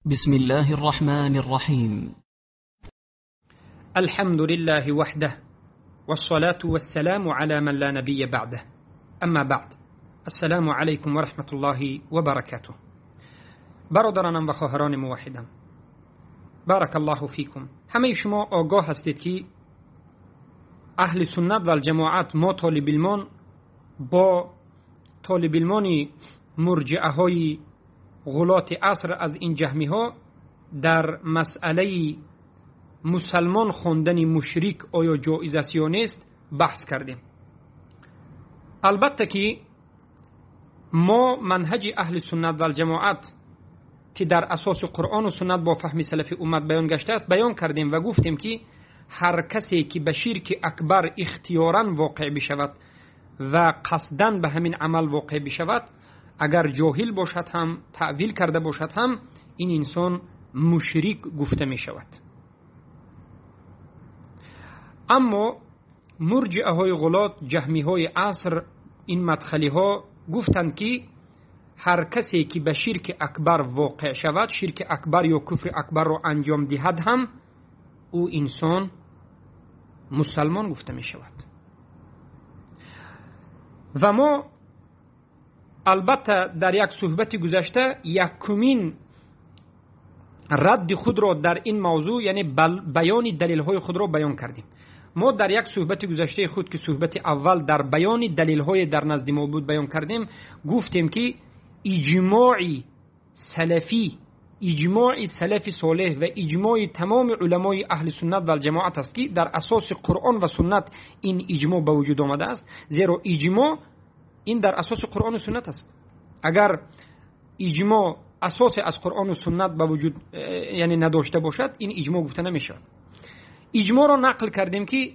بسم الله الرحمن الرحيم. الحمد لله وحده، والصلاة والسلام على من لا نبي بعده، اما بعد. السلام علیکم و رحمت الله و برکاته. برادرانم و خواهران موحدم، بارک الله فیکم. همه شما آگاه هستید که اهل سنت و الجماعت، ما طالب علمان با طالب علمان مرجعه های غلات عصر از این جهمی ها در مسئله مسلمان خواندن مشرک آیا جایز است یا نیست بحث کردیم. البته که ما منهج اهل سنت و الجماعت که در اساس قرآن و سنت با فهم سلف امت بیان گشته است بیان کردیم و گفتیم که هر کسی که به شرک اکبر اختیارا واقع بشود و قصداً به همین عمل واقع بشود، اگر جاهل باشد هم، تأویل کرده باشد هم، این انسان مشرک گفته می شود. اما مرجعه های غلات، جهمی های عصر، این مدخلی ها گفتند که هر کسی که به شرک اکبر واقع شود، شرک اکبر یا کفر اکبر را انجام دهد هم، او انسان مسلمان گفته می شود. و ما البته در یک صحبت گذشته یکمین رد خود را در این موضوع، یعنی بیان دلیل های خود را بیان کردیم. ما در یک صحبت گذشته خود که صحبت اول در بیان دلیل های در نزد ما بود بیان کردیم، گفتیم که اجماع سلفی، اجماع سلف صالح و اجماع تمام علمای اهل سنت و الجماعت است که در اساس قرآن و سنت این اجماع به وجود آمده است. زیرا اجماع این در اساس قرآن و سنت است. اگر اجماع اساس از قرآن و سنت به وجود یعنی نداشته باشد، این اجماع گفته نمیشود. اجماع را نقل کردیم که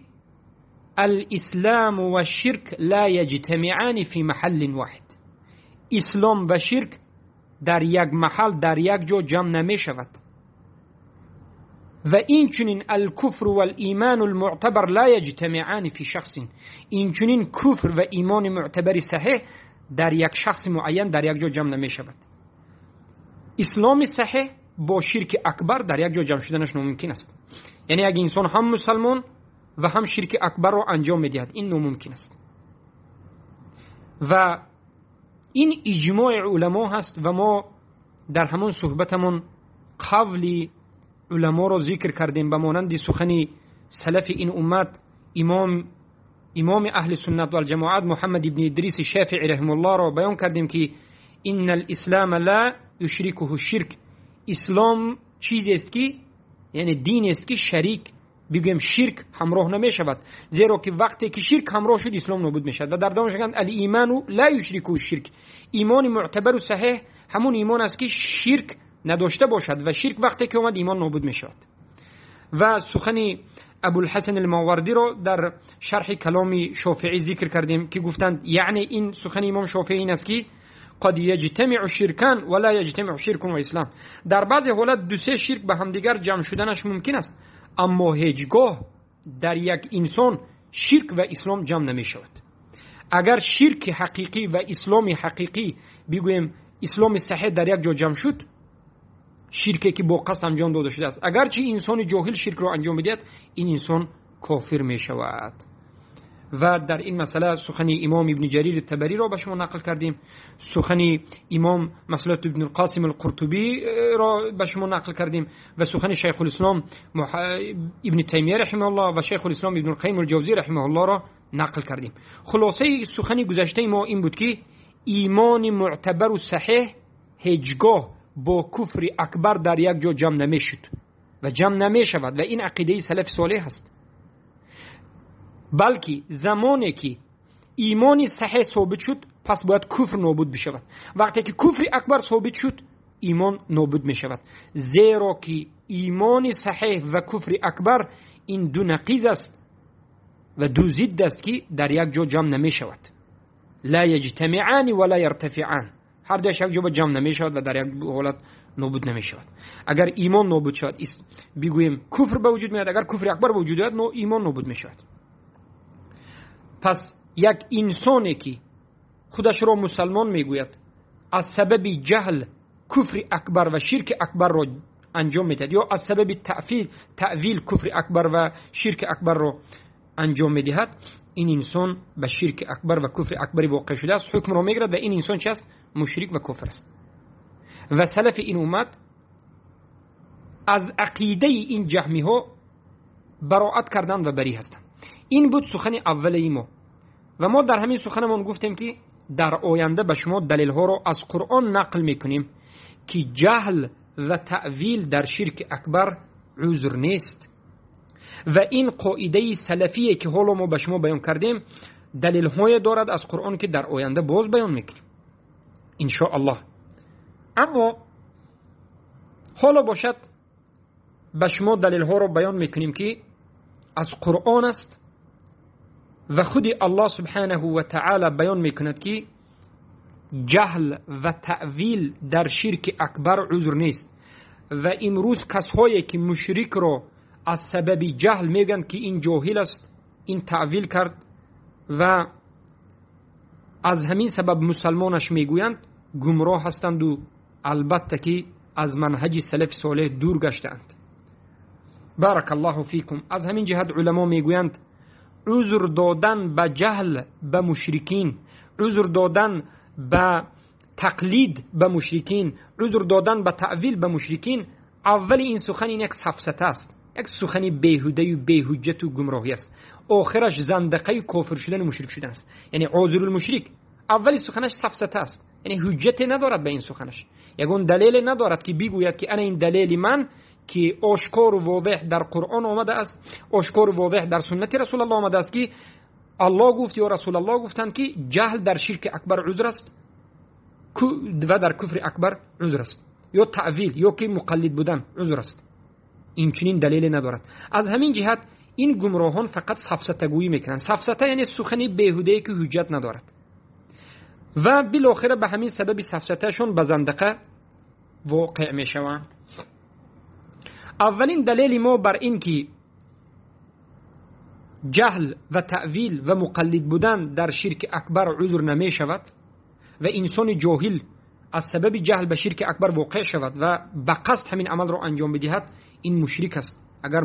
الاسلام و الشرک لا یجتمعان فی محل واحد. اسلام و شرک در یک محل، در یک جا جمع نمی شود. و این چنین الکفر و الایمان المعتبر لا یجتمعان فی شخص. این چنین کفر و ایمان معتبر صحیح در یک شخص معین در یک جا جمع نمی شود. اسلام صحیح با شرک اکبر در یک جا جمع شدنش ناممکن است. یعنی اگه انسان هم مسلمان و هم شرک اکبر را انجام میدهد، این ناممکن است. و این اجماع علما هست و ما در همون صحبتمون قول علما را ذکر کردیم به مانند سخن سلف این امت، امام اهل سنت و الجماعت محمد ابن ادریس شافعی رحمه الله را بیان کردیم که ان الاسلام لا یشرکه الشرک. اسلام چیزی است که، یعنی دین است که شریک بگویم شرک همراه نمی شود، زیرا که وقتی که شرک همراه شد اسلام نابود می شود. و در دومش میگن الایمان لا یشرکه الشرک. ایمان معتبر و صحیح همون ایمان است که شرک نداشته باشد و شرک وقتی که اومد ایمان نابود می شود. و سخن ابوالحسن الماوردی را در شرح کلام شافعی ذکر کردیم که گفتند یعنی این سخن امام شافعی این است که قد یجتمع الشرکان ولا یجتمع شرک و اسلام. در بعضی حالت دو سه شرک به همدیگر جمع شدنش ممکن است، اما هیچگاه در یک انسان شرک و اسلام جمع نمی شود. اگر شرک حقیقی و اسلام حقیقی بگوییم اسلام صحیح در یک جا جمع شد، شرکی که با قصد انجام داده شده است، اگرچه انسان جاهل شرک را انجام بدهد، این انسان کافر می شود. و در این مسئله سخن امام ابن جریر الطبری را به شما نقل کردیم، سخن امام مسئله ابن القاسم القرطبی را به شما نقل کردیم و سخن شیخ الاسلام ابن تیمیه رحمه الله و شیخ الاسلام ابن القیم الجوزی رحمه الله را نقل کردیم. خلاصه سخن گذشته ما این بود که ایمان معتبر و صحیح هیچگاه با کفر اکبر در یک جا جمع نمیشد و جمع نمیشود و این عقیده سلف صالح است. بلکه زمانی که ایمان صحیح ثابت شد، پس باید کفر نابود بشود. وقتی که کفر اکبر ثابت شد، ایمان نابود می شود. زیرا که ایمان صحیح و کفر اکبر این دو نقیض است و دو ضد است که در یک جا جمع نمی شود. لا یجتمعان ولا یرتفعان. هر دویش یک جا جمع نمی شود و در یک حالت نابود نمی شود. اگر ایمان نابود شود، بگوییم کفر به وجود میاد. اگر کفر اکبر به وجود آید، ایمان نابود می شود. پس یک انسانی که خودش را مسلمان میگوید از سبب جهل куфри акбар ва ширки акбарро анҷом медиҳад ё аз сабаби таъвил куфри акбар ва ширки акбарро анҷом медиҳад, ин инсон ба ширки акбар ва куфри акбари воқеъ шудааст, ҳукмро мегирад ва ин инсон чи аст? Мушрик ва кофир аст. Ва салафи ин уммат аз ақидаи ин ҷаҳмиҳо бароат карданд ва барӣ ҳастанд. Ин буд сухани аввалаи мо. Ва мо дар ҳамин суханамон гуфтем, ки дар оянда ба шумо далелҳоро аз Қуръон нақл мекунем, ки ҷаҳл ва таъвил дар ширки акбар узр нест. Ва ин қоидаи салафие, ки ҳоло мо ба шумо баён кардем, далелҳое дорад аз Қуръон, ки дар оянда боз баён мекунем иншоаллоҳ. Аммо ҳоло бошад, ба шумо далелҳоро баён мекунем, ки аз Қуръон аст ва худи Аллоҳ субҳанаҳу ва таъала баён мекунад, ки ҷаҳл ва таъвил дар ширки акбар узр нест. Ва имрӯз касҳое, ки мушрикро аз сабаби ҷаҳл мегӯянд, ки ин ҷоҳил аст, ин таъвил кард ва аз ҳамин сабаб мусалмонаш мегӯянд, гумроҳ ҳастанду албатта ки аз манҳаҷи салафи солеҳ дур гаштаанд. Барак Аллоҳу фикум. Аз ҳамин ҷиҳат уламо мегӯянд, узр додан ба ҷаҳл ба мушрикин, узр додан ба тақлид ба мушрикин, узр додан ба таъвил ба мушрикин, аввали ин сухан ин як сафсата аст, як сухани беҳудаю беҳуҷҷату гумроҳӣ аст. Охираш зандақаи кофир шудану мушрик шудан аст. Яъне озурулмушрик аввали суханаш сафсата аст, яъне ҳуҷҷате надорад ба ин суханаш, ягон далеле надорад, ки бигӯяд, ки ана ин далели ман, ки ошкору возеҳ дар Қуръон омадааст, ошкору возеҳ дар суннати Расулаллоҳ омадааст, ки Аллоҳ гуфт ё Расулаллоҳ гуфтанд, ки ҷаҳл дар ширки акбар узр аст ва дар куфри акбар узр аст, ё таъвил ё ки муқаллид будан узр аст. Инчунин далеле надорад. Аз ҳамин ҷиҳат ин гумроҳон фақат сафсатагӯӣ мекунанд. Сафсата яъне сухани беҳудае, ки ҳуҷҷат надорад, ва билохира ба ҳамин сабаби сафсатаашон ба зандақа воқеъ мешаванд. Аввалин далели мо бар ин ки ҷаҳл ва таъвил ва муқаллид будан дар ширки акбар узр намешавад ва инсони ҷоҳил аз сабаби ҷаҳл ба ширки акбар воқеъ шавад ва ба қасд ҳамин амалро анҷом бидиҳад, ин мушрик аст. Агар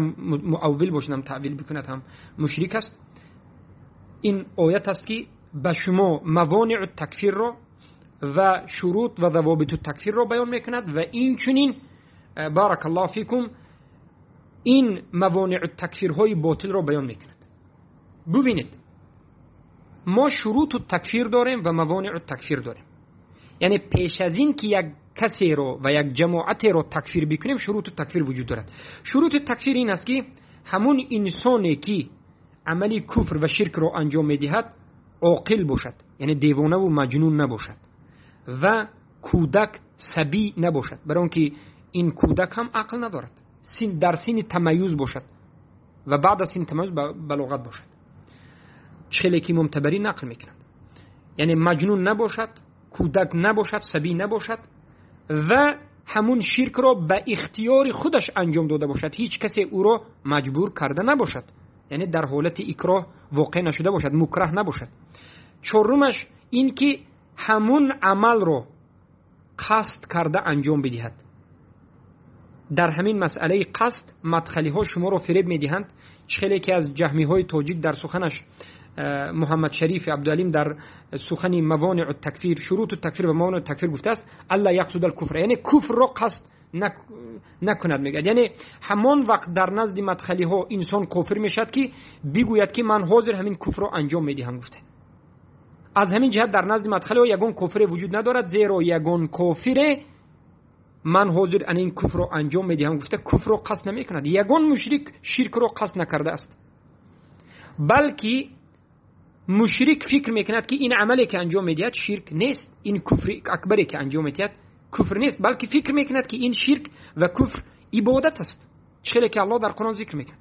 муаввил бошад ҳам, таъвил бикунад ҳам, мушрик аст. Ин оят аст, ки ба шумо мавониъу такфирро ва шурут ва завобиту такфирро баён мекунад ва инчунин, барак Аллоҳу фикум, ин мавониъу такфирҳои ботилро баён мекунад. Бубинед, мо шуруту такфир дорем ва мавониъу такфир дорем. Яъне пеш аз ин ки як касеро ва як ҷамоатеро такфир бикунем, шуруту такфир вуҷуд дорад. Шурути такфир ин аст, ки ҳамун инсоне, ки амали куфр ва ширкро анҷом медиҳад, оқил бошад, яъне девонаву маҷнун набошад ва кӯдак, сабӣ набошад, барои он ки ин кӯдак ҳам ақл надорад, дар синни тамаюз бошад ва баъд аз синни тамаюз балоғат бошад, хеле ки Имом Табарӣ нақл мекунад. Яъне маҷнун набошад, кӯдак набошад, сабӣ набошад ва ҳамун ширкро ба ихтиёри худаш анҷом дода бошад, ҳеҷ касе ӯро маҷбур карда набошад, яъне дар ҳолати икроҳ воқеъ нашуда бошад, мукраҳ набошад. Чорумаш ин ки ҳамун амалро қасд карда анҷом бидиҳад. Дар ҳамин масъалаи қасд мадхалиҳо шуморо фиреб медиҳанд. Чӣ хеле ки аз ҷаҳмиҳои тоҷик дар суханаш Муҳаммад Шарифи Абдуалим дар сухани мавониъу такфир, шуруту такфир ва мавониъу такфир гуфтааст: алла яқсуд алкуфр, яъне куфрро қасд накунад, мегӯяд. Яъне ҳамон вақт дар назди мадхалиҳо инсон кофир мешавад, ки бигӯяд, ки ман ҳозир ҳамин куфрро анҷом медиҳам, гуфта. Аз ҳамин ҷиҳат дар назди мадхалиҳо ягон кофире вуҷуд надорад, зеро ягон кофире ман ҳозир ана ин куфрро анҷом медиҳам гуфта куфрро қасд намекунад. Ягон мушрик ширкро қасд накардааст, балки мушрик фикр мекунад, ки ин амале, ки анҷом медиҳад, ширк нест, ин куфри акбаре, ки анҷом медиҳад, куфр нест, балки фикр мекунад, ки ин ширк ва куфр ибодат аст, чӣ хеле ки Аллоҳ дар Қуръон зикр мекунад: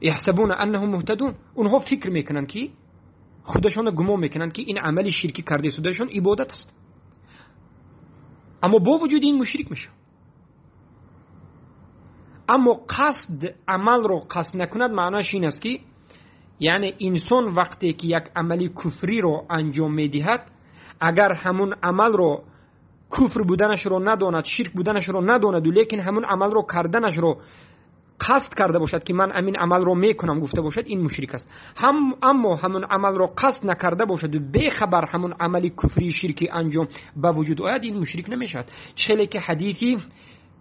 яҳсабуна аннаҳум муҳтадун. Онҳо фикр мекунанд, ки худашонро гумон мекунанд, ки ин амали ширкӣ кардаи шудаашон ибодат аст, аммо бо вуҷуди ин мушрик мешавад. Аммо қасд амалро қасд накунад, маънояш ин аст, ки яъне инсон вақте ки як амали куфриро анҷом медиҳад, Агар ҳамун амалро куфр буданашро надонад, ширк буданашро надонаду, лекин ҳамун амалро карданашро қасд карда бошад, ки ман амин амалро мекунам гуфта бошад, ин мушрик аст. Аммо ҳамун амалро қасд накарда бошаду бехабар ҳамун амали куфрии ширкӣ анҷом ба вуҷуд ояд, ин мушрик намешавад. Челе ки ҳадиси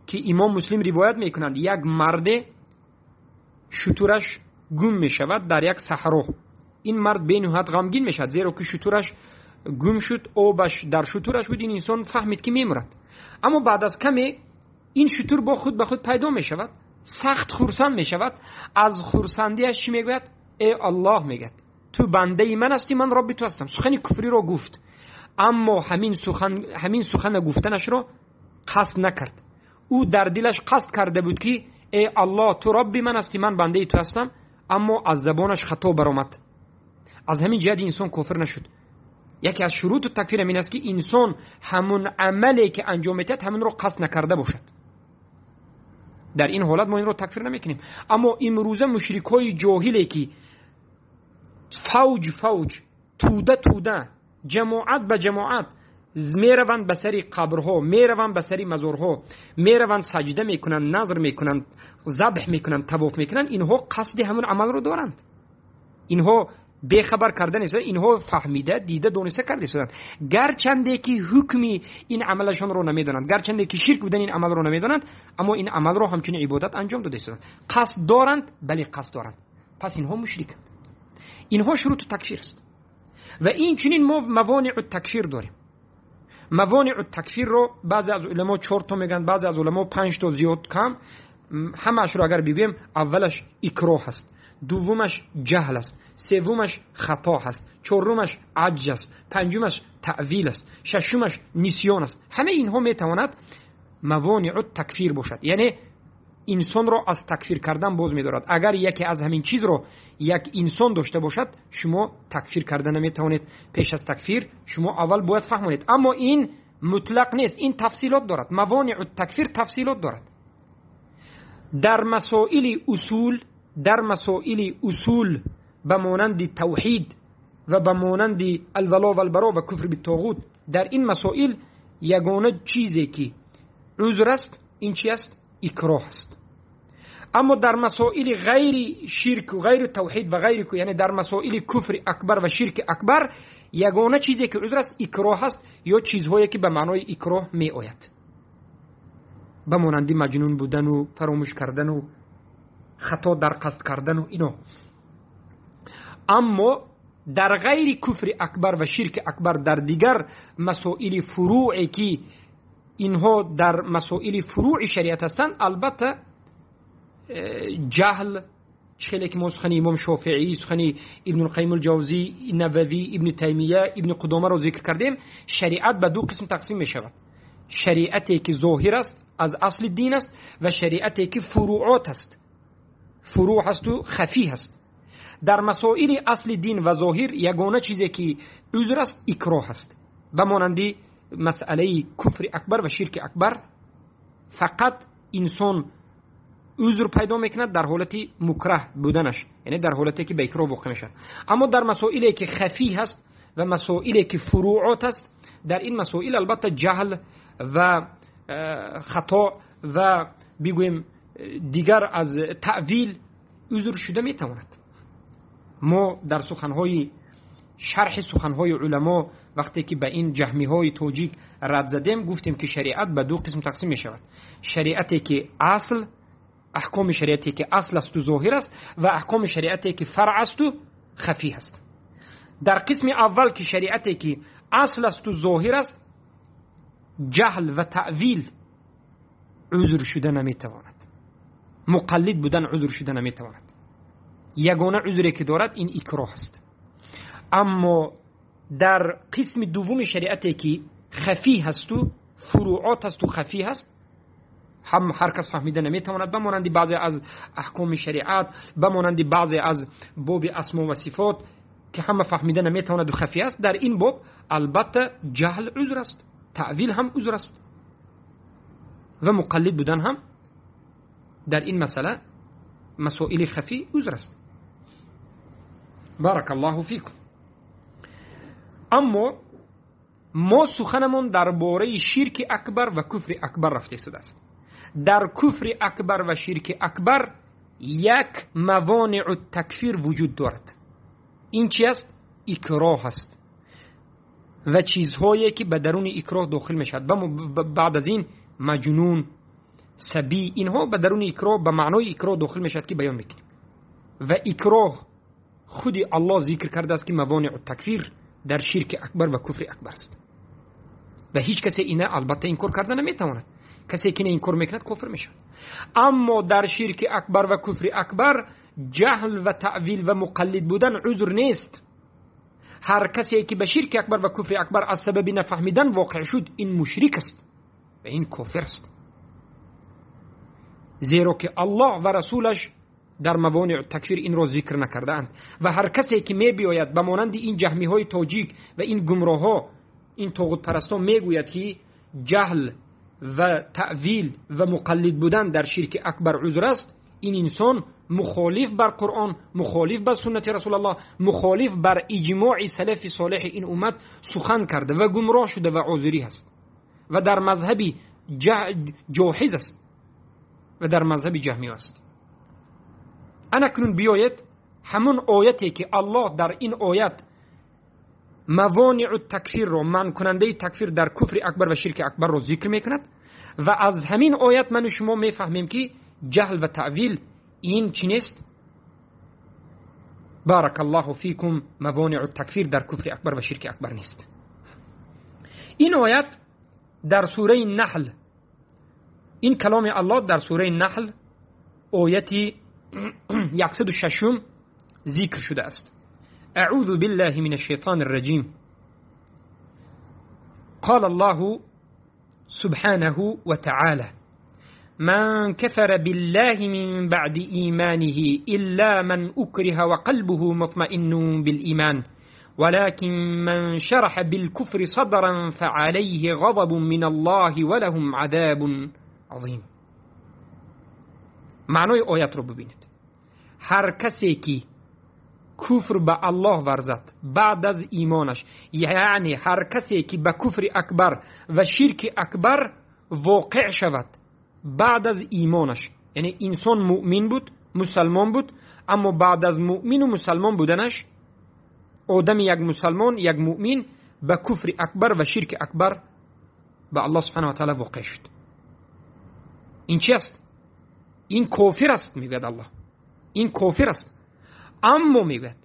ки имом Муслим ривоят мекунанд, як марде шутураш гум мешавад дар як саҳро. Ин мард бениҳоят ғамгин мешавад, зеро ки шутураш гум шуд, обаш дар шутураш буд. Ин инсон фаҳмид, ки мемурад. Аммо баъд аз каме ин шутур бо худ ба худ пайдо мешавад. Сахт хурсанд мешавад. Аз хурсандиаш чӣ мегӯяд? Э Аллоҳ, мегӯяд, ту бандаи ман ҳастӣ, ман робби ту ҳастам. Сухани куфриро гуфт, аммо ҳамин сухана гуфтанашро қасд накард. Ӯ дар дилаш қасд карда буд, ки э Аллоҳ, ту робби ман ҳастӣ, ман бандаи ту ҳастам, аммо аз забонаш хато баромад. Аз ҳамин ҷиҳат инсон кофир нашуд. Яке аз шуруту такфир ҳамин аст, ки инсон ҳамун амале ки анҷом медиҳад, ҳаминро қасд накарда бошад. Дар ин ҳолат мо инро такфир намекунем. Аммо имрӯза мушрикҳои ҷоҳиле, ки фавҷ фавҷ, тӯда тӯда, ҷамоат ба ҷамоат мераванд ба сари қабрҳо, мераванд ба сари мазорҳо, мераванд, саҷда мекунанд, назр мекунанд, забҳ мекунанд, тавоф мекунанд, инҳо қасди ҳамун амалро доранд. Инҳо бехабар карда нест, инҳо фаҳмида, дида, дониста карда истоданд. Гарчанде ки ҳукми ин амалашонро намедонанд, гарчанде ки ширк будани ин амалро намедонанд, аммо ин амалро ҳамчун ибодат анҷом дода истоданд. Қасд доранд, бале, қасд доранд. Пас инҳо мушриканд. Инҳо шуруту такфир аст. Ва инчунин мо мавониъу такфир дорем. Мавониъу такфирро баъзе аз уламо чор то мегӯянд, баъзе аз уламо панҷ то, зиёд кам. Ҳамаашро агар бигӯем, аввалаш икроҳ аст, дуввумаш ҷаҳл аст, севумаш хато ҳаст, чорумаш аҷз аст, панҷумаш таъвил аст, шашумаш нисён аст. Ҳамаи инҳо метавонад мавониъу такфир бошад, яъне инсонро аз такфир кардан боз медорад. Агар яке аз ҳамин чизро як инсон дошта бошад, шумо такфир карда наметавонед. Пеш аз такфир шумо аввал бояд фаҳмонед. Аммо ин мутлақ нест, ин тафсилот дорад. Мавониъу такфир тафсилот дорад. Дар масоили усул, ба монанди тавҳид ва ба монанди алвало валбаро ва куфр биттоғут, дар ин масоил ягона чизе ки узр аст, ин чи аст? Икроҳ аст. Аммо дар масоили ғайри ширку ғайри тавҳид ва ғайри, яъне дар масоили куфри акбар ва ширки акбар, ягона чизе ки узр аст, икроҳ аст ё чизҳое ки ба маънои икроҳ меояд, ба монанди маҷнун будану фаромӯш кардану хато дар қасд кардану ино. Аммо дар ғайри куфри акбар ва ширки акбар, дар дигар масоили фурӯъе, ки инҳо дар масоили фурӯъи шариат ҳастанд, албатта ҷаҳл, чӣ хеле ки мо сухани имом Шофеӣ, сухани Ибнулқайим Ҷавзӣ, Нававӣ, Ибни Таймия, Ибни Қудомаро зикр кардем, шариат ба ду қисм тақсим мешавад: шариате ки зоҳир аст, аз асли дин аст, ва шариате ки фурӯъот аст, фурӯъ ҳасту хафӣ ҳаст. Дар масоили асли дин ва зоҳир ягона чизе ки узр аст, икроҳ аст. Ба монанди масъалаи куфри акбар ва ширки акбар, фақат инсон узр пайдо мекунад дар ҳолати мукраҳ буданаш, яъне дар ҳолате ки ба икроҳ воқеъ мешавад. Аммо дар масоиле ки хафӣ ҳаст ва масоиле ки фурӯъот аст, дар ин масоил албатта ҷаҳл ва хато ва бигӯем дигар аз таъвил узр шуда метавонад. Мо дар суханҳои шарҳи суханҳои уламо, вақте ки ба ин ҷаҳмиҳои тоҷик рад задем, гуфтем, ки шариат ба ду қисм тақсим мешавад: шариате ки асл, аҳкоми шариате ки асл асту зоҳир аст, ва аҳкоми шариате ки фаръ асту хафӣ аст. Дар қисми аввал, ки шариате ки асл асту зоҳир аст, ҷаҳл ва таъвил узр шуда наметавонад, муқаллид будан узр шуда наметавонад. Ягона узре ки дорад, ин икроҳ аст. Аммо дар қисми дуввуми шариате ки хафӣ ҳасту фурӯъот ҳасту хафӣ ҳаст, ҳам ҳар кас фаҳмида наметавонад, ба монанди баъзе аз аҳкоми шариат, ба монанди баъзе аз боби асмо ва сифот, ки ҳама фаҳмида наметавонаду хафӣ аст, дар ин боб албатта ҷаҳл узр аст, таъвил ҳам узр аст ва муқаллид будан ҳам дар ин масъала, масоили хафӣ, узр аст. Барак Аллоҳу фикум. Аммо ما سخنمون درباره شرک اکبر و کفر اکبر رفته شده است. در کفر اکبر و شرک اکبر یک موانع تکفیر وجود دارد. این چی است؟ اکراه است و چیزهایی که به درون اکراه داخل می شود. و بعد از این مجنون، سبی، اینها به درون اکراه، به معنای اکراه داخل می شود که بیان میکنیم. و اکراه خود الله ذکر کرده است که موانع تکفیر در شرک اکبر و کفر اکبر است و هیچ کسی اینا البته انکار کرده نمیتواند. کسی که انکار میکند کافر میشود. اما در شرک اکبر و کفر اکبر جهل و تأویل و مقلد بودن عذر نیست. هر کسی که به شرک اکبر و کفر اکبر از سبب نفهمیدن واقع شد، این مشرک است و این کافر است، زیرا که الله و رسولش در موانع تکفیر این را ذکر نکردند. و هر کسی که می بیاید به مانند این جهمی های تاجیک و این گمراه ها، این طاغوت پرستان، میگوید که جهل و تأویل و مقلد بودن در شرک اکبر عذر است، این انسان مخالف بر قرآن، مخالف بر سنت رسول الله، مخالف بر اجماع سلف صالح این امت سخن کرده و گمراه شده و عذری است و در مذهب جاحظ است و در مذهب جهمی است. اکنون بیاید همون آیتی که الله در این آیت موانع تکفیر رو، منع کننده تکفیر در کفر اکبر و شرک اکبر رو ذکر میکند و از همین آیت من و شما میفهمیم که جهل و تأویل این چی نیست؟ بارک الله فیکم، موانع تکفیر در کفر اکبر و شرک اکبر نیست. این آیت در سوره نحل، این کلام الله در سوره نحل آیت 106 ذکر شده است. اعوذ بالله من الشیطان الرجیم. قال الله سبحانه وتعالى: من كفر بالله من بعد إيمانه إلا من أكره وقلبه مطمئن بالإيمان ولكن من شرح بالكفر صدرا فعليه غضب من الله ولهم عذاب عظیم. معنای آیت رو ببینید. هر کسی که کفر به الله ورزد بعد از ایمانش، یعنی هر کسی که به کفر اکبر و شرک اکبر واقع شود بعد از ایمانش، یعنی انسان مؤمن بود، مسلمان بود، اما بعد از مؤمن و مسلمان بودنش، آدم یک مسلمان، یک مؤمن به کفر اکبر و شرک اکبر به الله سبحانه و تعالی واقع شد. این چی است؟ این کافر است، میگوید الله، این کافر است. اما میگوید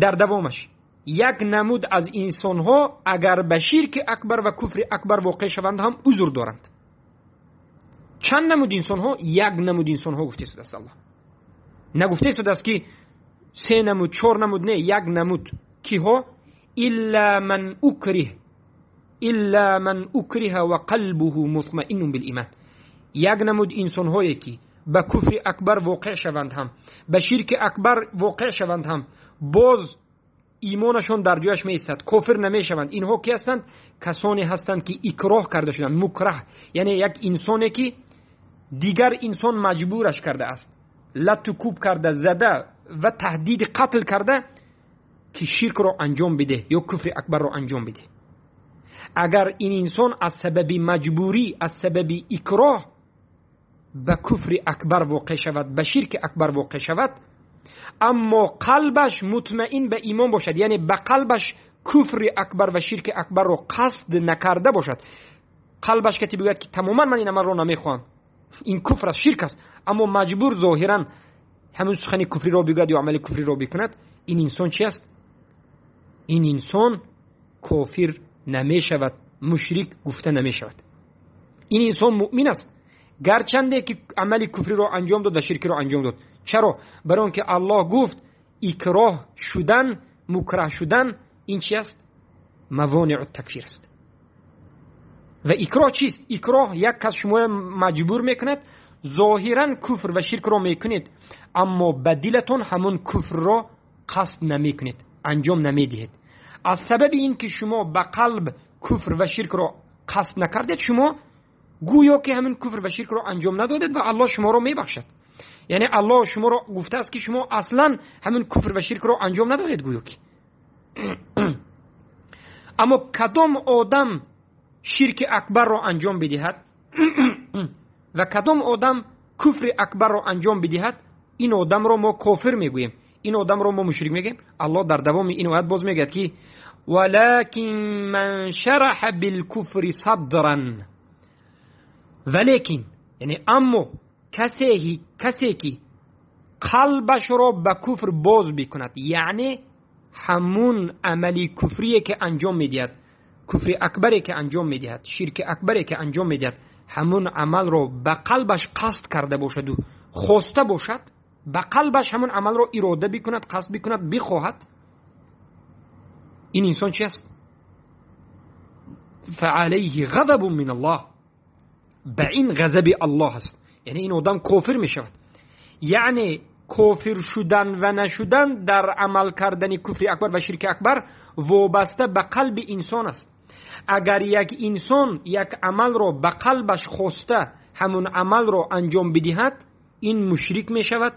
در دوامش یک نمود از انسانها اگر به شرک اکبر و کفر اکبر واقع شوند هم عذر دارند. چند نمود انسانها؟ یک نمود انسانها گفته شده است. الله نگفته شده است که سه نمود، چهار نمود، نه، یک نمود. کیها؟ الا من اکره، الا من اکره و قلبه مطمئن بالایمان. یک نمود انسانهایی که به کفر اکبر واقع شوند هم، به شرک اکبر واقع شوند هم، باز ایمانشون در جایش می ایستد، کافر نمی شوند. اینها کی هستند؟ کسانی هستند که اکراه کرده شدند، مکره، یعنی یک انسانی که دیگر انسان مجبورش کرده است، لت و کوب کرده، زده و تهدید قتل کرده که شرک را انجام بده یا کفر اکبر را انجام بده. اگر این انسان از سبب مجبوری، از سبب اکراه به کفر اکبر واقع شود، به شرک اکبر واقع شود، اما قلبش مطمئن به ایمان باشد، یعنی به قلبش کفر اکبر و شرک اکبر را قصد نکرده باشد، قلبش که بگوید که تماما من این عمل را نمیخوام، این کفر است، شرک است، اما مجبور ظاهرا همون سخن کفری را بگوید یا عمل کفری را بکند، این انسان چی است؟ این انسان کافر نمیشود، مشرک گفته نمیشود. این انسان مؤمن است، گرچنده که عمل کفری را انجام داد و شرک را انجام داد. چرا؟ برای اینکه الله گفت اکراه شدن، مکره شدن، این چی است؟ موانع التکفیر است. و اکراه چیست؟ اکراه یک کس شما مجبور میکند، ظاهرا کفر و شرک را میکنید، اما به دلتون همون کفر را قصد نمیکنید، انجام نمیدهید. از سبب این که شما به قلب کفر و شرک را قصد نکردید، شما گویا که همین کفر و شرک را انجام ندادید و الله شما را میبخشد. یعنی الله شما را گفته است که شما اصلا همین کفر و شرک را انجام ندادید گویا که. Аммо кадом одам ширки акбарро анҷом бидиҳад ва кадом одам куфри акбарро анҷом бидиҳад, ин одамро мо кофир мегӯем, ин одамро мо мушрик мегӯем. Аллоҳ дар давоми ин оят боз мегӯяд, ки валакин ман шараҳа билкуфри садран, валекин, яъне аммо касе ки қалбашро ба куфр боз бикунад, яъне ҳамун амали куфрие ки анҷом медиҳад, куфри акбаре ки анҷом медиҳад, ширки акбаре ки анҷом медиҳад, ҳамун амалро ба қалбаш қасд карда бошаду хоста бошад, ба қалбаш ҳамун амалро ирода бикунад, қасд бикунад, бихоҳад, ин инсон чи аст? Фаалайҳи ғазабун мин Аллоҳ, ба ин ғазаби Аллоҳ аст. Яъне ин одам кофир мешавад. Яъне кофир шудан ва нашудан дар амал кардани куфри акбар ва ширки акбар вобаста ба қалби инсон аст. Агар як инсон як амалро ба қалбаш хоста ҳамун амалро анҷом бидиҳад, ин мушрик мешавад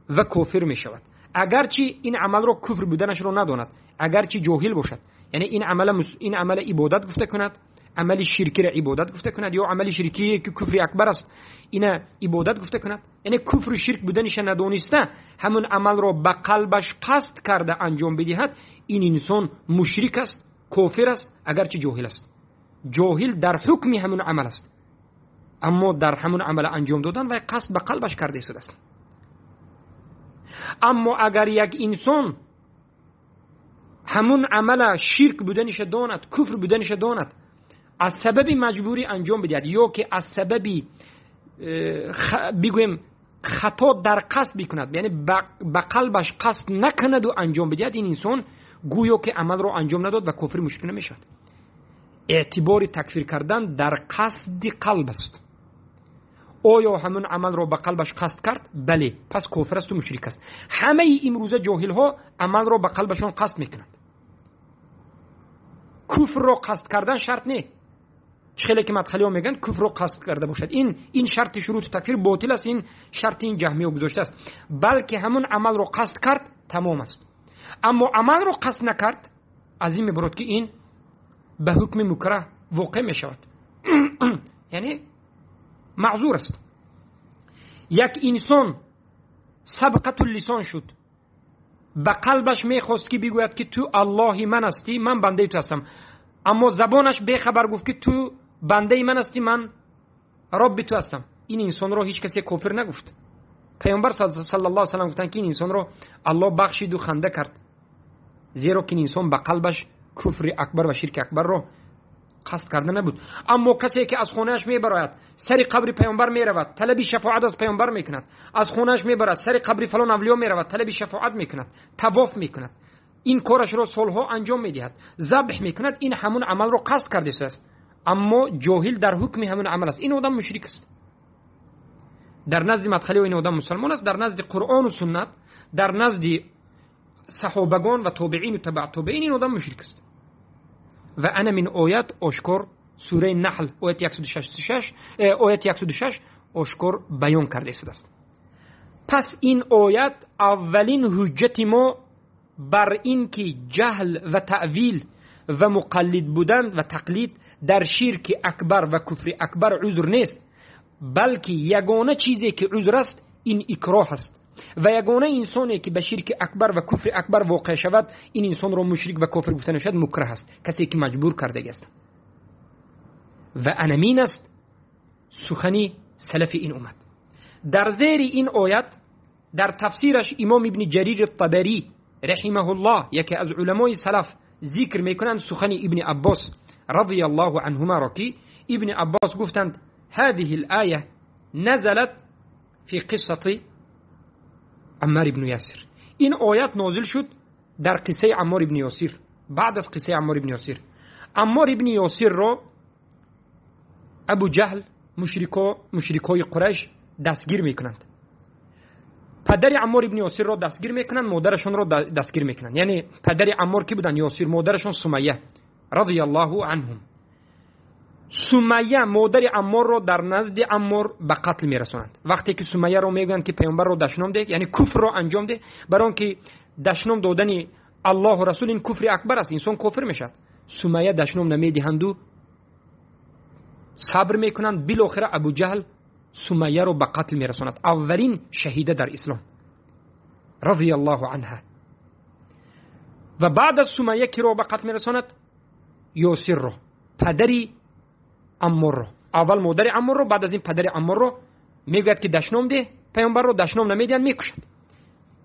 ва кофир мешавад, агарчи ин амалро куфр буданашро надонад, агарчи ҷоҳил бошад. Яъне ин амала ибодат гуфта кунад, амали ширкиро ибодат гуфта кунад ё амали ширкие ки куфри акбар аст, ина ибодат гуфта кунад, яъне куфру ширк буданиша надониста ҳамун амалро ба қалбаш қасд карда анҷом бидиҳад, ин инсон мушрик аст, кофир аст, агарчи ҷоҳил аст. Ҷоҳил дар ҳукми ҳамун амал аст, аммо дар ҳамун амала анҷом додан вай қасд ба қалбаш карда истодааст. Аммо агар як инсон ҳамун амала ширк буданиша донад, куфр буданиша донад, аз сабаби маҷбурӣ анҷом бидиҳад ё ки аз сабаби бигӯем хато дар қасд бикунад, яъне ба қалбаш қасд накунаду анҷом бидиҳад, ин инсон гӯё ки амалро анҷом надод ва кофир мушрик намешавад. Эътибори такфир кардан дар қасди қалб аст. Оё ҳамун амалро ба қалбаш қасд кард? Бале, пас кофир асту мушрик аст. Ҳамаи имрӯза ҷоҳилҳо амалро ба қалбашон қасд мекунанд. Куфрро қасд кардан шарт не. Чӣ хеле ки мадхалиҳо мегӯянд, куфрро қасд карда бошад, ин шарти шурути такфир ботил аст, ин шарти ин ҷаҳмиё гузоштааст. Балки ҳамун амалро қасд кард, тамом аст. Аммо амалро қасд накард, аз ин мебурад ки ин ба ҳукми мукраҳ воқеъ мешавад, яъне маъзур аст. Як инсон сабқату лисон шуд, ба қалбаш мехост ки бигӯяд ки ту Аллоҳи ман ҳастӣ, ман бандаи ту ҳастам, аммо забонаш бехабар гуфт ки ту бандаи ман ҳастӣ, ман робби ту ҳастам. Ин инсонро ҳеҷ касе кофир нагуфт. Паёмбар саллаллоҳу алайҳи васаллам гуфтанд ки ин инсонро Аллоҳ бахшиду ханда кард, зеро ки ин инсон ба қалбаш куфри акбар ва ширки акбарро қасд карда набуд. Аммо касе ки аз хонааш мебарояд, сари қабри паёмбар меравад, талаби шафоат аз паёмбар мекунад, аз хонааш мебарад, сари қабри фалон авлиё меравад, талаби шафоат мекунад, тавоф мекунад, ин корашро солҳо анҷом медиҳад, забҳ мекунад, ин ҳамун амалро қасд кардааст. Аммо ҷоҳил дар ҳукми ҳамун амал аст. Ин одам мушрик аст. Дар назди мадхалиҳо ин одам мусалмон аст, дар назди Қуръону суннат, дар назди саҳобагон ва тобеину табаъ тобеин ин одам мушрик аст. Ва ана мин оят ошкор сураи Наҳл ояти 166, ояти 106 ошкор баён карда истодааст. Пас ин оят аввалин ҳуҷҷати мо бар ин ки ҷаҳл ва таъвил ва муқаллид будан ва тақлид дар ширки акбар ва куфри акбар узр нест, балки ягона чизе ки узр аст ин икроҳ аст. Ва ягона инсоне ки ба ширки акбар ва куфри акбар воқеъ шавад, ин инсонро мушрик ва кофир гуфта намешавад, мукраҳ аст, касе ки маҷбур кардагӣ аст. Ва анамин аст сухани салафи ин уммат. Дар зери ин оят дар тафсираш имом ибни Ҷарир Табарӣ раҳимаҳуллоҳ, яке аз уламои салаф, зикр мекунанд сухани ибни Аббос радияллоҳу анҳумаро, ки ибни Аббос гуфтанд: ҳадиҳи л-оя назалат фи қиссати Аммар ибн Ясир. Ин оят нозил шуд дар қиссаи Аммор ибн Ёсир, баъд аз қиссаи Аммор ибн Ёсир. Аммор ибн Ёсирро Абу Ҷаҳл, мушрикои Қурайш дастгир мекунанд. Падари Аммор ибн Ёсирро дастгир мекунанд, модарашонро дастгир мекунанд. Яъне падари Аммор ки буданд? Ёсир, модарашон Сумайя радияллоҳу анҳум. Сумайя модари Амморро дар назди Аммор ба қатл мерасонанд. Вақте ки Сумайяро мегӯянд ки паёмбарро дашном деҳ, яъне куфрро анҷом деҳ, барои он ки дашном додани Аллоҳу Расул ин куфри акбар аст, инсон кофир мешавад. Сумайя дашном намедиҳанду сабр мекунанд. Билохира Абуҷаҳл Сумайяро ба қатл мерасонад, аввалин шаҳида дар ислом, радиаллоҳу анҳа. Ва баъд аз Сумайя киро ба қатл мерасонад? Ёсирро, падари Амморро. Аввал модари Амморро, баъд аз ин падари Амморро. Мегӯяд, ки дашном деҳ паёмбарро, дашном намедиҳанд, мекушад.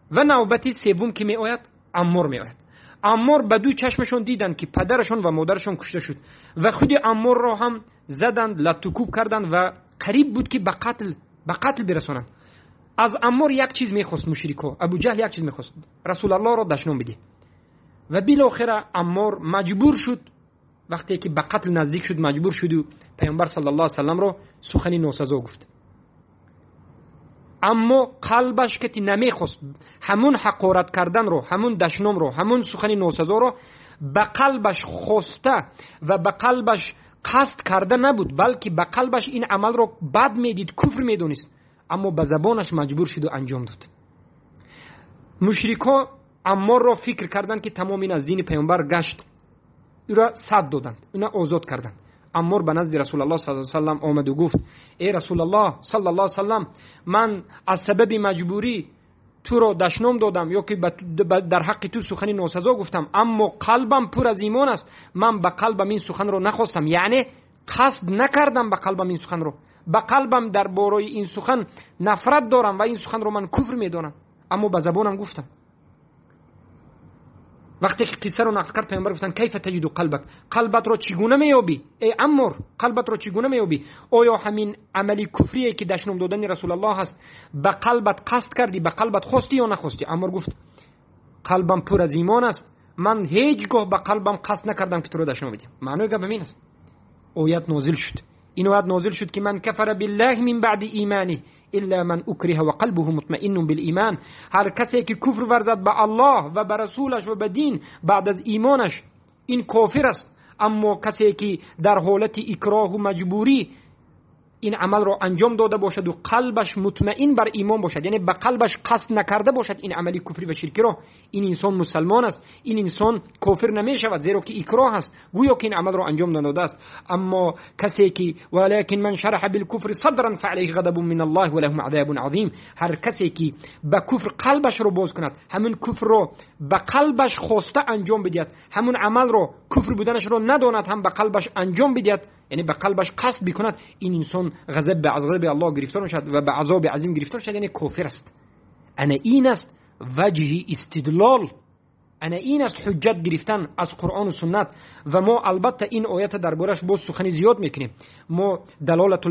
Ва навбати севум ки меояд? Аммор меояд. Аммор ба ду чашмашон диданд, ки падарашон ва модарашон кушта шуд, ва худи Амморро ҳам заданд, латтукӯб карданд ва қариб буд, ки ба қатл бирасонанд. Аз Аммор як чиз мехост мушрикҳо, Абуҷаҳл як чиз мехост: Расулаллоҳро дашном бидеҳ. Ва билохира Аммор маҷбур шуд, вақте ки ба қатл наздик шуд, маҷбур шуду паёмбар саллаллоҳу алайҳи васалламро сухани носазо гуфт. Аммо қалбаш кати намехост ҳамун ҳақорат карданро, ҳамун дашномро, ҳамун сухани носазоро ба қалбаш хоста ва ба қалбаш қасд карда набуд, балки ба қалбаш ин амалро бад медид, куфр медонист, аммо ба забонаш маҷбур шуду анҷом дод. Мушрикҳо Амморро фикр карданд, ки тамом, ин аз дини паёмбар гашт, ӯро сад доданд, ӯна озод карданд. Аммор ба назди Расулаллоҳ саллаллоҳу саллам омаду гуфт: «Эй Расулаллоҳ саллаллоҳу саллам, ман аз сабаби маҷбурӣ туро дашном додам ё ки дар ҳаққи ту сухани носазо гуфтам, аммо қалбам пур аз имон аст. Ман ба қалбам ин суханро нахостам, яъне қасд накардам ба қалбам ин суханро. Ба қалбам дар борои ин сухан нафрат дорам ва ин суханро ман куфр медонам, аммо ба забонам гуфтам». Вақте ки қиссаро нақл кард, паёмбар гуфтанд: «Кайфа таҷиду қалбак? Қалбатро чӣ гуна меёбӣ, эй Аммор? Қалбатро чӣ гуна меёбӣ? Оё ҳамин амали куфрие, ки дашном додани Расулаллоҳ аст, ба қалбат қасд кардӣ, ба қалбат хостӣ ё нахостӣ?» Аммор гуфт: «Қалбам пур аз имон аст, ман ҳеҷ гоҳ ба қалбам қасд накардам, ки туро дашном бидиҳам». Маънои гап ҳамин аст. Оят нозил шуд, ин оят нозил шуд, ки من كفر بالله من بعد إيمانه إلا من أكره وقلبه مطمئن بالإيمان. Ҳар касе ки куфр варзад ба Аллоҳ ва ба расулаш ва ба дин баъд аз имонаш, ин кофир аст. Аммо касе ки дар ҳолати икроҳу маҷбурӣ ин амалро анҷом дода бошаду қалбаш мутмаин бар имон бошад, яъне ба қалбаш қасд накарда бошад ин амали куфрӣ ва ширкиро, ин инсон мусалмон аст, ин инсон кофир намешавад, зеро ки икроҳ аст, гӯё ки ин амалро анҷом надодааст. Аммо касе ки ولكن من شرح بالكفر صدرا فعليه غضب من الله ولهم عذاب عظيم. Ҳар касе ки ба куфр қалбашро боз кунад, ҳамин куфрро ба қалбаш хоста анҷом бидиҳад, ҳамун амалро куфр буданашро надонад ҳам ба қалбаш анҷом бидиҳад, яъне ба қалбаш қасд бикунад, ин инсон ғазаб ба азоби Аллоҳ гирифтор мешавад ва ба азоби азим гирифтор мешавад, яъне кофир аст. Ана ин аст ваҷҳи истидлол, ана ин аст ҳуҷҷат гирифтан аз Қуръону суннат. Ва мо албатта ин оята дар бораш боз сухани зиёд мекунем. Мо далолату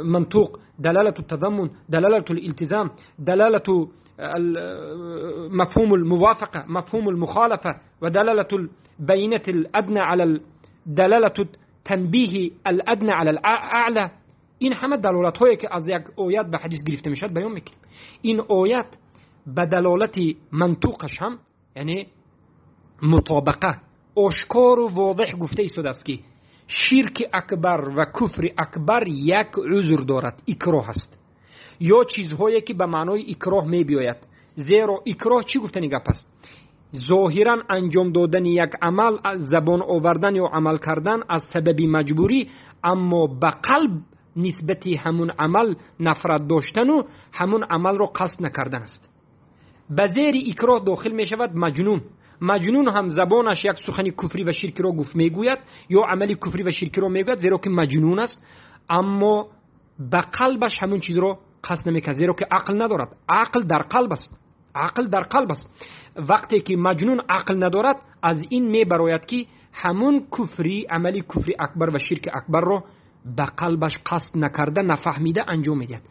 мантуқ, далалату тазаммун, далалату илтизам, далалату مفهوم الموافقة، مفهوم المخالفة، ودلالة البينة الأدنى على دلالة تنبيه الأدنى على الأعلى. این همه دلالت هایی که از یک آیت به حدیث گرفته میشد بیان میکنیم. این آیت به دلالت منطوقش هم، یعنی مطابقه، آشکار و واضح گفته ایستاده است که شرک اکبر و کفر اکبر یک عذر دارد، اکراه است یا چیزهایی که به معنای اکراه میبیاید. زیرا اکراه چی گفتنی گپ است؟ ظاهرا انجام دادن یک عمل، از زبان آوردن یا عمل کردن از سبب مجبوری، اما به قلب نسبتی همون عمل نفرت داشتن و همون عمل را قصد نکردن است. به زیر اکراه داخل می شود مجنون. مجنون هم زبانش یک سخن کفری و شرکی را گفت میگوید یا عمل کفری و شرکی را میگوید، زیرا که مجنون است، اما به قلبش همون چیز را قصد نمیکند، زیرا که عقل ندارد. عقل در قلب است، عقل در قلب است. وقتی که مجنون عقل ندارد، از این میبراید که همون کفری، عملی کفری اکبر و شرک اکبر را به قلبش قصد نکرده، نفهمیده انجام میدهد.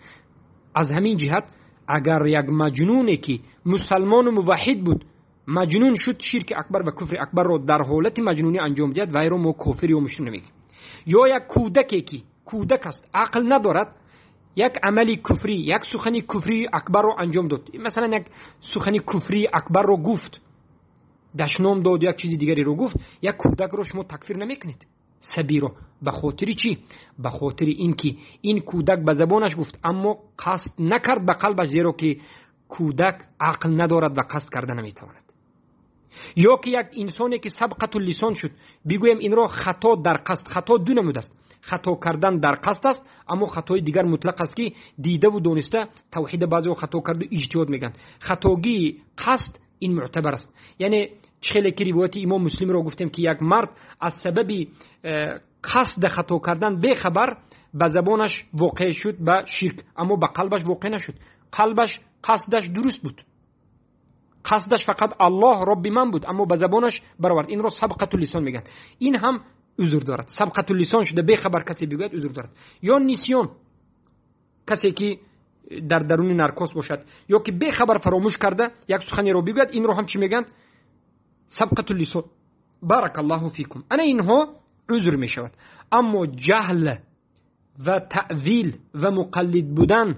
از همین جهت اگر یک مجنونی که مسلمان و موحد بود مجنون شد، شرک اکبر و کفر اکبر را در حالت مجنونی انجام دهد، وی را ما کافر یا مشرک نمیگیم. یا یک کودکی که کودک است، عقل ندارد، یک عمل کفری، یک سخن کفری اکبر رو انجام داد، مثلا یک سخن کفری اکبر رو گفت، دشنام داد، یک چیز دیگری رو گفت، یک کودک رو شما تکفیر نمیکنید، صبی رو. به خاطر چی؟ به خاطر اینکه این کودک به زبانش گفت اما قصد نکرد به قلبش، زیرا که کودک عقل ندارد و قصد کرده نمیتواند. Ё ки як инсоне ки сабқату лисон шуд, бигӯем инро хато дар қасд. Хато ду намуд аст: хато кардан дар қасд аст, аммо хатои дигар мутлақ аст, ки дидаву дониста тавҳида баъзеҳо хато карду иҷтиҳод мегӯянд. Хатогии қасд ин мӯътабар аст. Яъне чӣ хеле ки ривояти имом Муслимро гуфтем, ки як мард аз сабаби қасда хато кардан бехабар ба забонаш воқеъ шуд ба ширк, аммо ба қалбаш воқеъ нашуд. Қалбаш, қасдаш дуруст буд, қасдаш фақат Аллоҳ Робби ман буд, аммо ба забонаш баровард. Инро сабқату лисон мегӯянд. Ин ҳам узр дорад. Сабқату лисон шуда бехабар касе бигӯяд, узр дорад. Ё нисён, касе ки дар даруни наркоз бошад ё ки бехабар фаромӯш карда як суханеро бигӯяд, инро ҳам чӣ мегӯянд? Сабқату лисон. Баракаллоҳу фикум. Ана инҳо узр мешавад. Аммо ҷаҳл ва таъвил ва муқаллид будан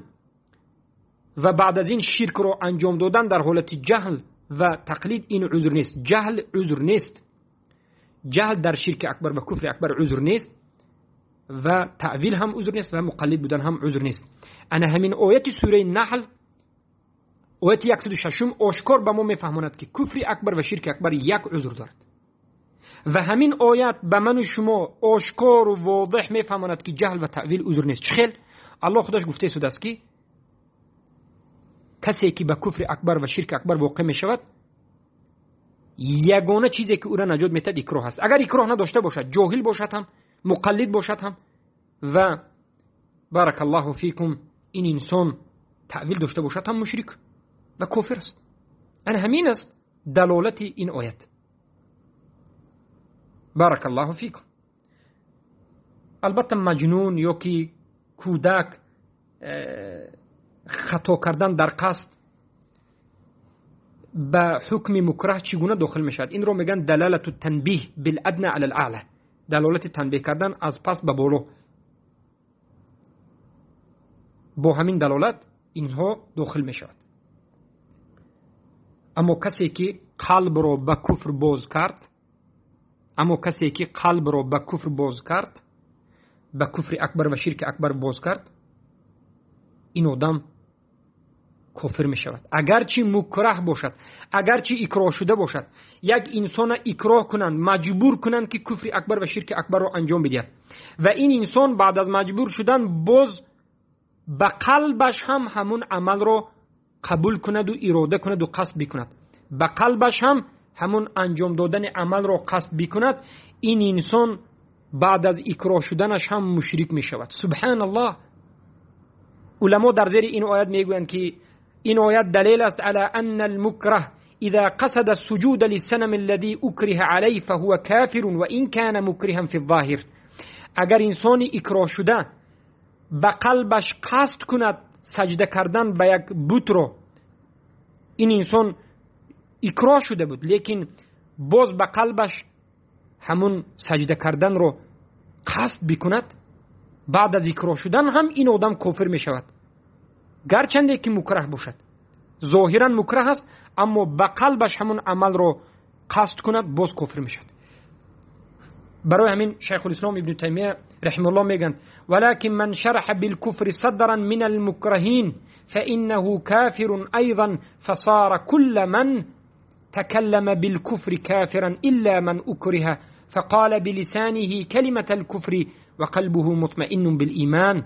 ва баъд аз ин ширкро анҷом додан дар ҳолати ҷаҳл ва тақлид, ин узр нест. Ҷаҳл узр нест. Ҷаҳл дар ширки акбар ва куфри акбар узр нест ва таъвил ҳам узр нест ва муқаллид будан ҳам узр нест. Ана ҳамин ояти сураи Наҳл, ояти 106, ошкор ба мо мефаҳмонад, ки куфри акбар ва ширки акбар як узр дорад. Ва ҳамин оят ба ману шумо ошкору возеҳ мефаҳмонад, ки ҷаҳл ва таъвил узр нест. Чӣ хел? Аллоҳ худаш гуфта истодааст, ки касе ки ба куфри акбар ва ширки акбар воқеъ мешавад, ягона чизе ки ӯра наҷот метиҳад, икроҳ аст. Агар икроҳ надошта бошад, ҷоҳил бошад ҳам, муқаллид бошад ҳам ва баракаллоҳу фикум, ин инсон таъвил дошта бошад ҳам, мушрик ва кофир аст. Ана ҳамин аст далолати ин оят. Баракаллоҳу фикум. Албатта, маҷнун ё ки кӯдак хато кардан дар қасд ба ҳукми мукраҳ чӣ гуна дохил мешавад? Инро мегӯянд далалату танбиҳ биладна ала алъала, далолати танбеҳ кардан аз паст ба боло. Бо ҳамин далолат инҳо дохил мешавад. Аммо касе ки қалбро ба куфр боз кард, аммо касе ки қалбро ба куфр боз кард, ба куфри акбар ва ширки акбар боз кард, ин одам кофир мешавад, агарчи мукраҳ бошад, агарчи икроҳ шуда бошад. Як инсона икроҳ кунанд, маҷбур кунанд, ки куфри акбар ва ширки акбарро анҷом бидиҳад, ва ин инсон баъд аз маҷбур шудан боз ба қалбаш ҳам ҳамун амалро қабул кунаду ирода кунаду қасд бикунад, ба қалбаш ҳам ҳамун анҷом додани амалро қасд бикунад, ин инсон баъд аз икроҳ шуданаш ҳам мушрик мешавад. Субҳаналлоҳ. Уламо дар зери ин оят мегӯянд, ки ин оят далел аст ала анна алмукраҳ إذا قصد السجود للصنم الذي أكره عليه فهو كافر وإن كان مكرها في الظاهر. اگر инсони икроҳ шуда ба қалбаш қасд кунад саҷда кардан ба як бутро, ин инсон икроҳ шуда буд, лекин боз ба қалбаш ҳамун саҷда карданро қасд бикунад, баъд аз икроҳ шудан ҳам ин одам кофир мешавад, гарчанде ки мукраҳ бошад. Зоҳиран мукраҳ аст, аммо ба қалбаш ҳамун амалро қасд кунад, боз кофир мешавад. Барои ҳамин Шайхулислом Ибну Таймия раҳимауллоҳ мегӯянд: ولكن من شرح بالكفر صدرا من المكرهين فإنه كافر أيضا، فصار كل من تكلم بالكفر كافرا إلا من أكره فقال بلسانه كلمة الكفر وقلبه مطمئن بالإيمان.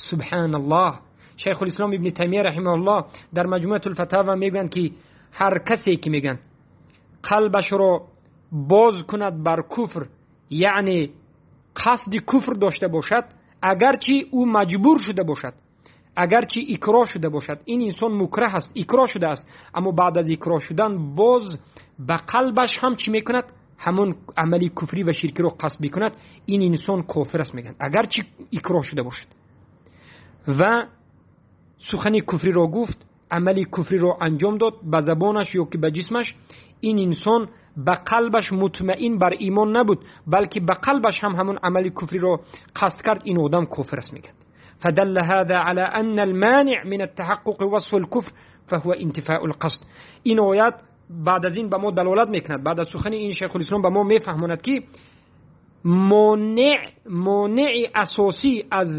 سبحان الله. شیخ الاسلام ابن تیمیه رحمه الله در مجموعه الفتاوا میگویند که هر کسی که میگن قلبش رو باز کند بر کفر، یعنی قصد کفر داشته باشد، اگرچه او مجبور شده باشد، اگرچه اکراه شده باشد، این انسان مکره است، اکراه شده است، اما بعد از اکراه شدن باز به قلبش هم چی میکند؟ همون عملی کفری و شرکی رو قصد میکند، این انسان کافر است میگن، اگرچه اکراه شده باشد و سخن کفری رو گفت، عملی کفری رو انجام داد به زبانش یا که به جسمش، این انسان به قلبش مطمئن بر ایمان نبود، بلکه به قلبش هم همون عمل کفری رو قصد کرد، این آدم کافر است میگن. فدل هذا على أن المانع من التحقق وصف الكفر فهو انتفاء القصد. این آیات بعد از این به ما دلالت میکند، بعد از سخن این شیخ الاسلام به ما میفهماند که مانع اساسی از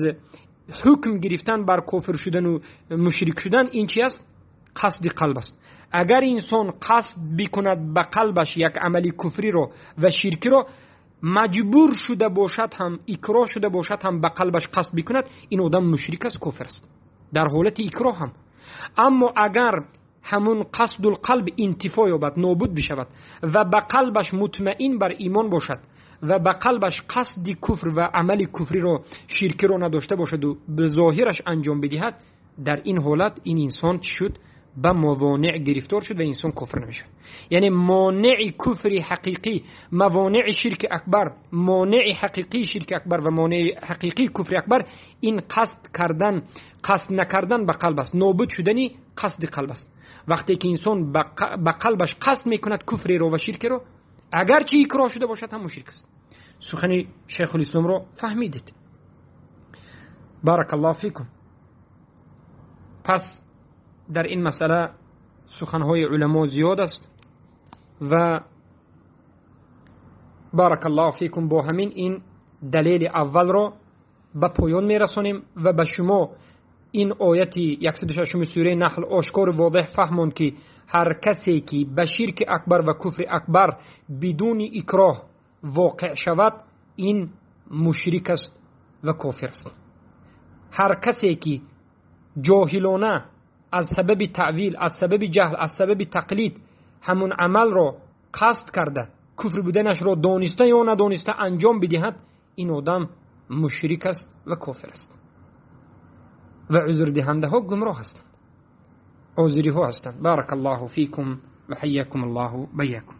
حکم گرفتن بر کافر شدن و مشرک شدن این چی است؟ қасди қалб аст. Агар инсон қасд бикунад ба қалбаш як амали куфриро ва ширкиро, маҷбур шуда бошад ҳам, икроҳ шуда бошад ҳам, ба қалбаш қасд бикунад, ин одам мушрик аст, кофир аст дар ҳолати икроҳ ҳам. Аммо агар ҳамун қасдул қалб интифо ёбад, нобуд бишавад ва ба қалбаш мутмаин бар имон бошад ва ба қалбаш қасди куфр ва амали куфриро, ширкиро надошта бошаду ба зоҳираш анҷом бидиҳад, дар ин ҳолат ин инсон чӣ шуд? Ба мавонеъ гирифтор шуд ва инсон куфр намешавад. Яъне монеи куфри ҳақиқӣ, мавонеи ширки акбар, монеи ҳақиқии ширки акбар ва монеи ҳақиқии куфри акбар ин қасд кардан, қасд накардан ба қалб аст, нобуд шудани қасди қалб аст. Вақте ки инсон ба қалбаш қасд мекунад куфреро ва ширкеро, агарчи икроҳ шуда бошад ҳам, мушрик аст. Сухани Шайхулисломро фаҳмидед. Баракаллоҳу фикум. Пас дар ин масъала суханҳои уламо зиёд аст ва баракаллоҳу фикум, бо ҳамин ин далели аввалро ба поён мерасонем ва ба шумо ин ояти 106 сураи Наҳл ошкору возеҳ фаҳмонд, ки ҳар касе ки ба ширки акбар ва куфри акбар бидуни икроҳ воқеъ шавад, ин мушрик аст ва кофир аст. Ҳар касе ки ҷоҳилона, аз сабаби таъвил, аз сабаби ҷаҳл, аз сабаби тақлид ҳамун амалро қасд карда, куфр буданашро дониста ё надониста анҷом бидиҳад, ин одам мушрик аст ва кофир аст ва узрдиҳандаҳо гумроҳ ҳастанд, озириҳо ҳастанд. Баракаллоҳу фикум ва ҳайякум аллоҳу байякум.